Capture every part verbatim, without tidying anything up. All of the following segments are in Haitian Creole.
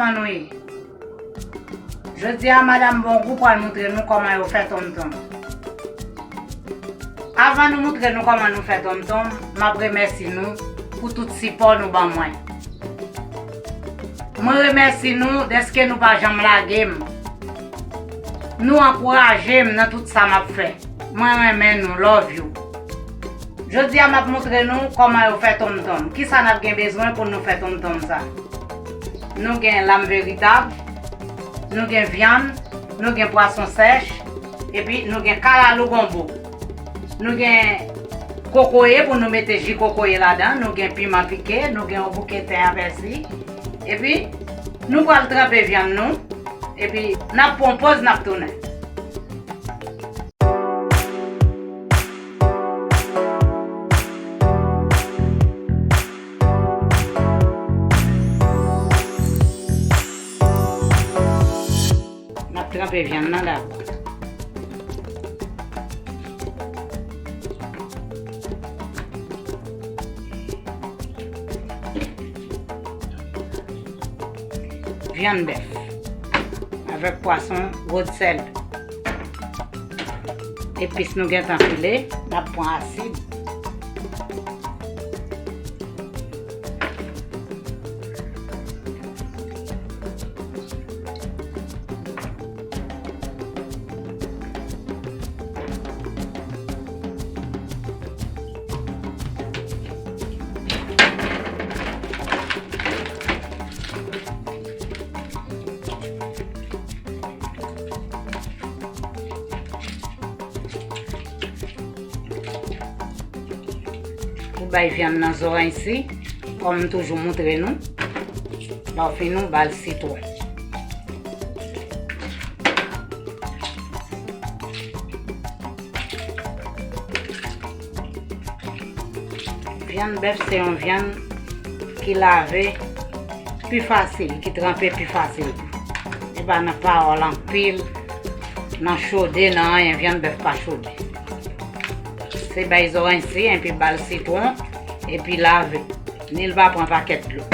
Kòman nou ye? Jodi a, Madanm Bongou pral montre nou kòman yo fè tonmtonm. Avan nou montre nou kòman nou fè tonmtonm, m ap remèsye nou pou tout sipò nou ban mwen. Mwen remèsye nou dèske nou pa janm lage m. Nou ankouraje m nan tout sa m ap fè. Mwen renmen nou, love you. Jodi a, m ap montre nou kòman yo fè tonmtonm. Kisa n ap gen bezwen pou nou fè tonmtonm sa? Nou gen lam veritab, nou gen vyann, nou gen pwason sèch, epi nou gen kalalou gonbo. Nou gen kokoye pou nou mete ji kokoye ladan, nou gen piman pike, nou gen yon bouke ten a pèsi. Epi, nou pral tranpe vyann nou, epi n ap pran yon poz, n ap tounen. N ap tranpe vyann nan dabò. Vyann bèf avèk pwason wodsèl. Epis nou gentan file, n ap pran asid. Pou bay vyann nan zoranj si, kòm m toujou montre nou, lè w fin ou ba l sitwon. Vyann bèf se yon vyann ki lave pi fasil, ki tranpe pi fasil. Li pa nan pawòl anpil, nan chode, nan anyen, vyann bèf pa chode. Se bay zoranj si, epi ba l sitwon, epi lave. Ni l pa pran pakèt dlo.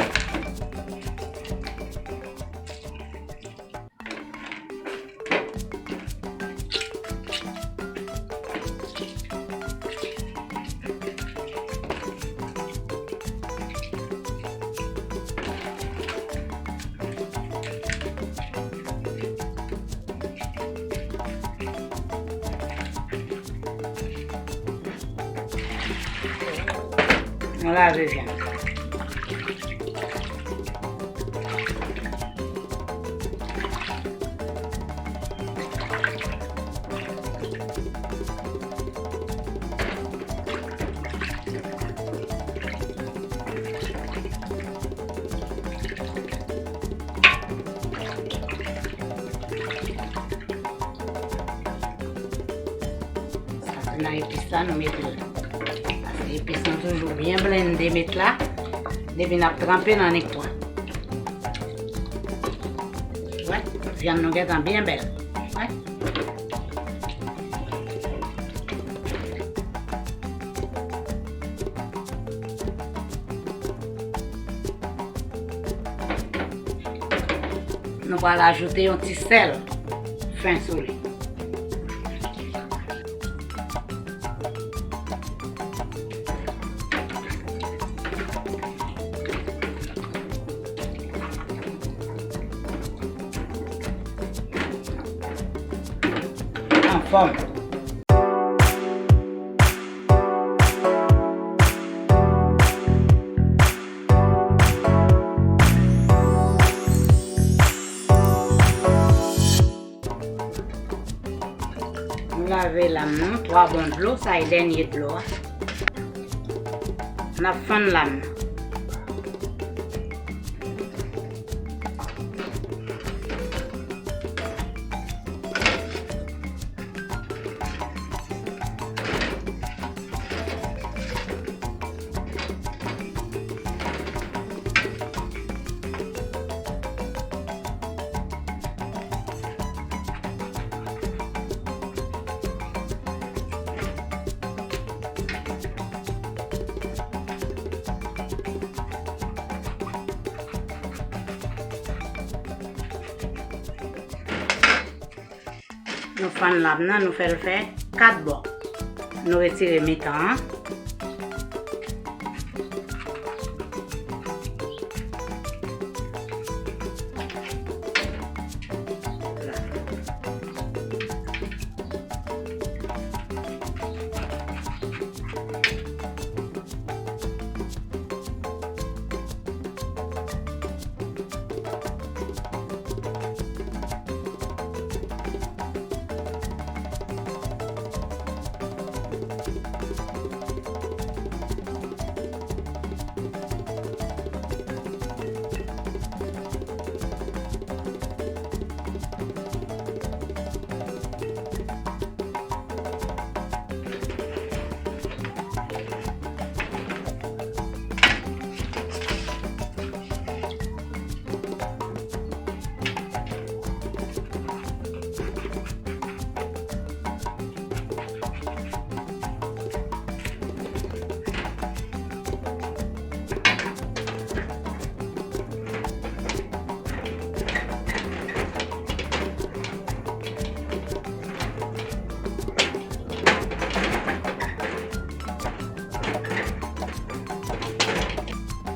Nou lave vyann. Sa se nan epis la nou mete l. Paske epis nou toujou byen blende met la. Depi n ap tranpe nan nik pwa. Wè, vyann nou gentan byen bèl. Wè. Nou pral ajoute yon ti sèl fen sou li. Anfòm. Nou lave lam nan, twa bon dlo, sa e dènye dlo a. N ap fann lam nan. Nou fann lam nan, nou fè l fè kat bò. Nou retire mitan an.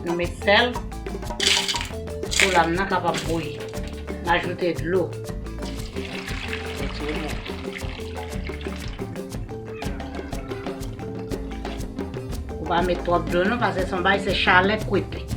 Nou met sèl pou lam nan kapab bouyi. N ajoute dlo. Ou pa met twòp dlo non, paske se yon bagay, se chalè k kwit li.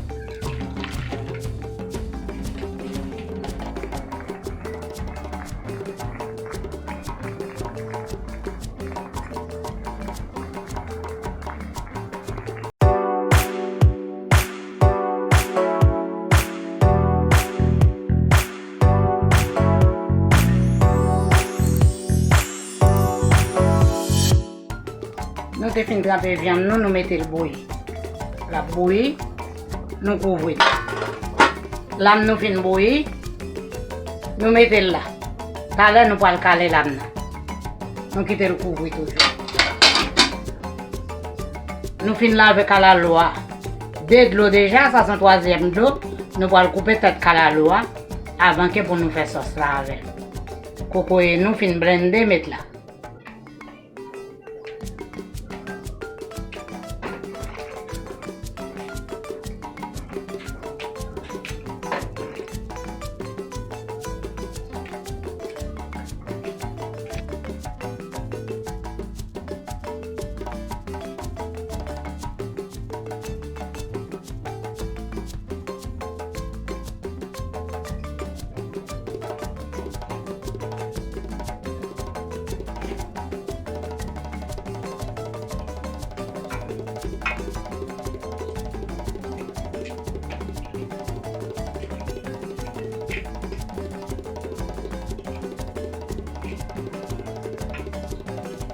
Nou te fin tranpe vyann nou, nou mete l bouyi. L ap bouyi, nou kouvri l. Lam nou fin bouyi, nou mete l la. Talè nou pral kale lam nan. Nou kite l kouvri toujou. Nou fin lave kalalou a de dlo deja, sa se yon twazyèm dlo. Nou pral koupe tèt kalalou a avan ke pou nou fè sòs la avè l. Kokoye nou fin blende met la.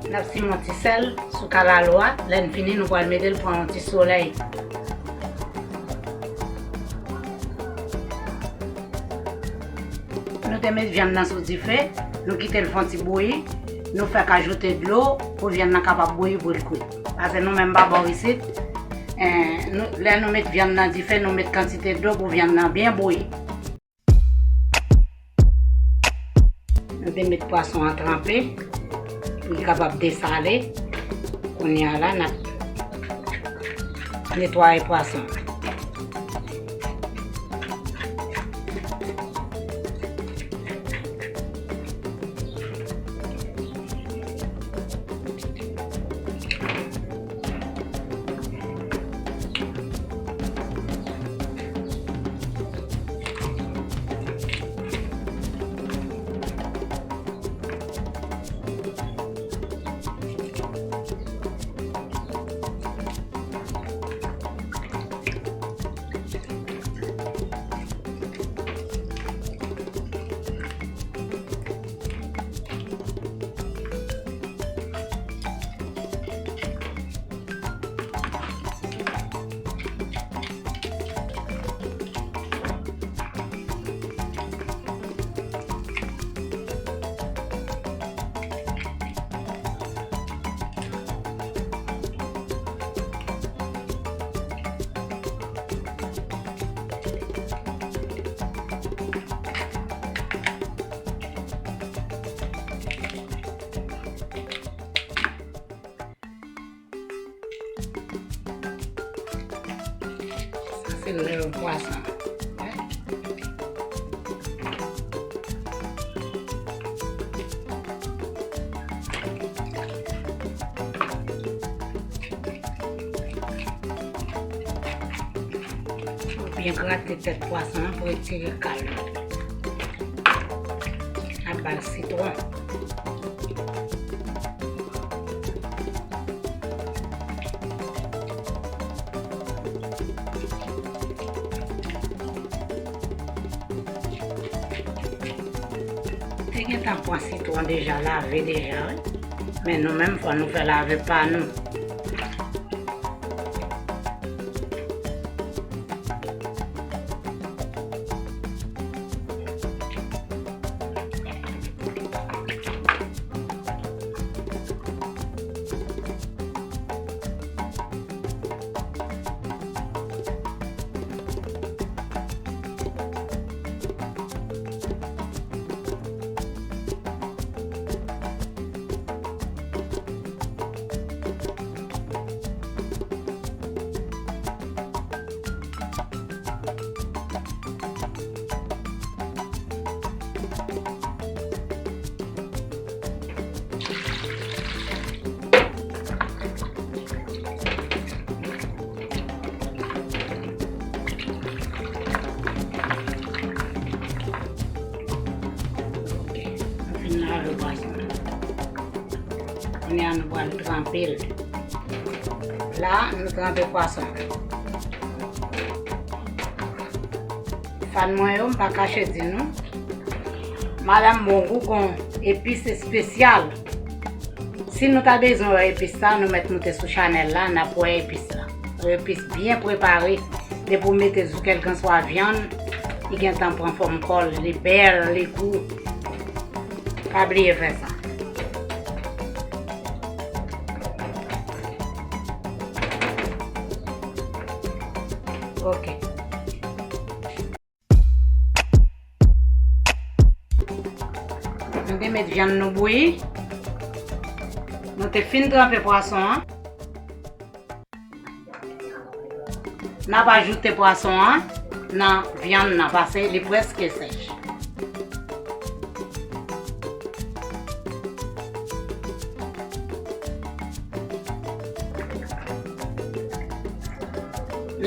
N ap simen yon ti sèl sou kalalou a. Lè n fini, nou pral mete l pran yon ti solèy. Nou te met vyann nan sou dife, nou kite l fè yon ti bouyi, nou fèk ajoute dlo pou vyann nan kapab bouyi pou l kwit. Paske nou menm pa bò isit, eh, nou, lè nou met vyann nan dife, nou met kantite dlo pou vyann nan byen bouyi. Nou te met pwason an tranpe pou li kapab desale. Kounye a la, n ap netwaye pwason an. Lè pwason. Byen grate tèt pwason an pou retire kal yo. N ap ba l sitwon. Te gentan pran sitwon deja, lave deja, wi. Men nou menm, fò nou fè lave pa nou. Ok, nou fin lave pwason. Kounye a nou pral tranpe l. La, nou tranpe pwason. Fan mwen yo, m pa kache di nou, Madanm Bon Gou gon epis espesyal. Si nou ta bezwen wè epis sa, nou mèt moute sou chanèl la, n ap wè epis la. Yon epis byen prepare. Depi w mete sou kèlkanswa vyann, li gentan pran fòm kò l, li bèl, li gou. Pa bliye fè sa. Ok. Nou te met vyann nou bouyi. Nou te fin tranpe pwason an. N ap ajoute pwason an nan vyann nan, paske li prèske sèch.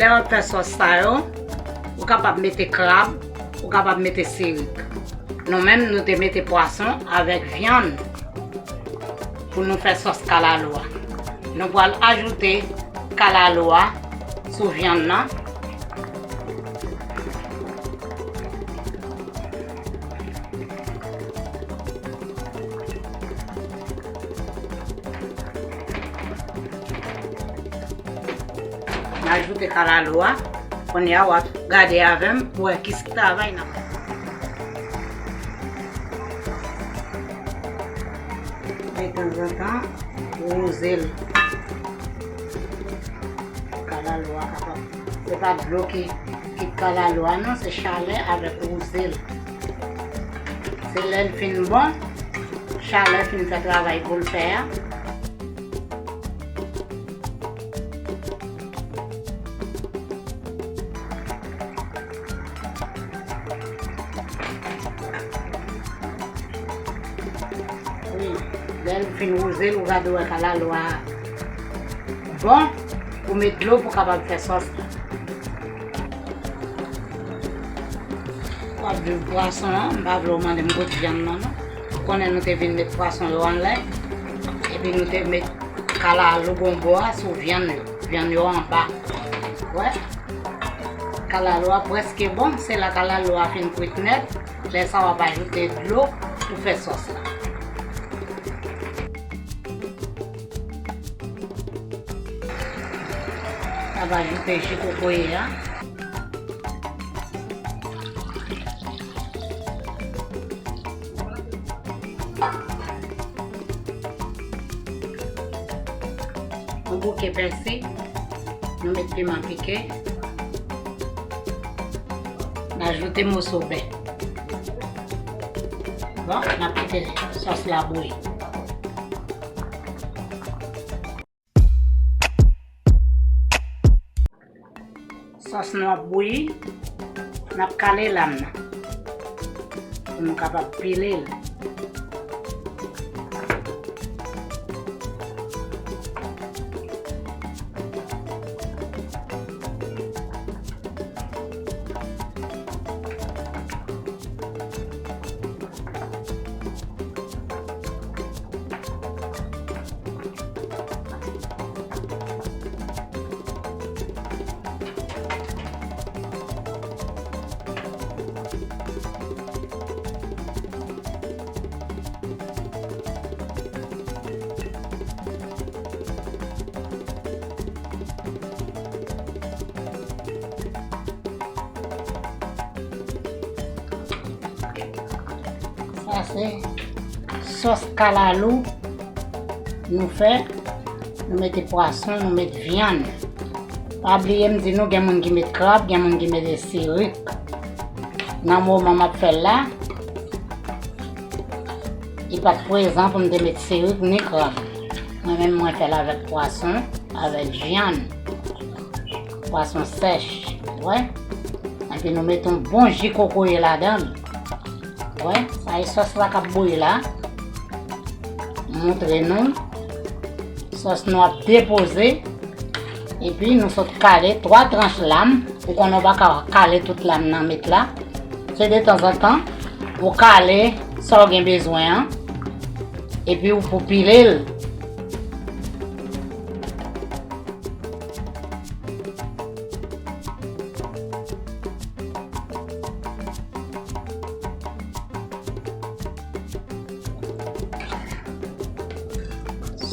Lè w ap fè sòs sa yo, ou kapab mete krab, ou kapab mete sirik. Nou menm, nou te mete pwason avèk vyann pou nou fè sòs kalalou a. Nou pral ajoute kalalou a sou vyann nan. N ajoute kalalou a. Kounye a, w ap gade avè m pou wè ki travay n ap fè. Detanzantan, wouze l. Kalalou a kapab. Se pa dlo ki kit kalalou a, non, se chalè avèk wouze l. Se lè l fin bon, chalè fin fè travay pou l fè a. Wi, lè l fin wouze l, ou gade w wè kalalou a bon, ou met dlo pou kapab fè sòs la. W ap viv pwason an, m pa vle w mande m kot vyann nan, non. Ou konnen nou te vin met pwason yo anlè, epi nou te met kalalou gonbo a sou vyann yo. Vyann yo anba. Wè. Kalalou a prèske bon, se la kalalou a fin kwit nèt. Lè sa w ap ajoute dlo pou fè sòs la. N ap ajoute ji kokoye a. Yon bouke pèsi, nou met piman pike, n ajoute moso bè. Bon, n ap kite sòs la bouyi. Sòs nou ap bouyi, n ap kale lam nan pou nou kapab pile l. Sa se sòs kalalou nou fè. Nou mete pwason, nou met vyann. Pa bliye m di nou gen moun ki met krab, gen moun ki mete sirik. Nan moman m ap fè l la, li pa t prezan pou m te met sirik ni krab. Mwen menm, mwen fè l avèk pwason, avèk vyann. Pwason sèch, wè. Epi nou mete yon bon ji kokoye ladan l. Wè, sa e sòs la k ap bouyi la. Montre nou. Sòs nou ap depoze. Epi nou sot kale twa tranch lam. Ou konnen w pa ka kale tout lam nan met la. Se detanzantan, ou kale sa w gen bezwen an. Epi ou pou pile l.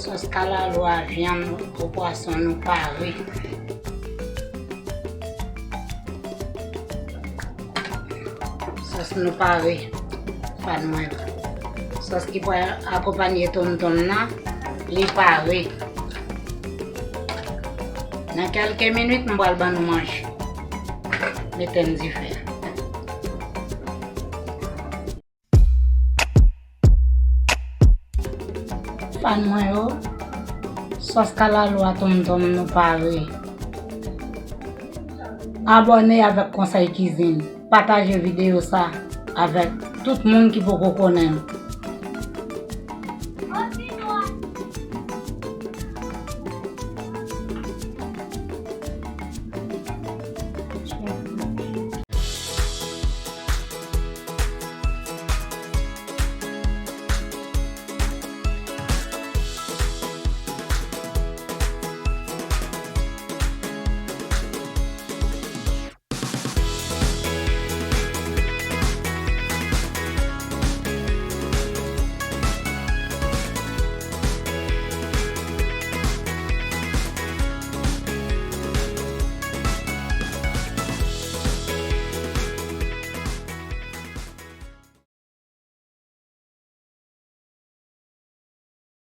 Sòs kalalou a, vyann ou pwason nou pare. Sòs nou pare, fan mwen. Sòs ki pral akonpanye tonton nan, li pare. Nan kèlke minit, m pral ban nou manje. Mete m dife a. Fan mwen yo, sòs kalalou a tonton nou pare. Abòne avèk Konsèy Kizin. Pataje videyo sa avèk tout moun ki poko konnen.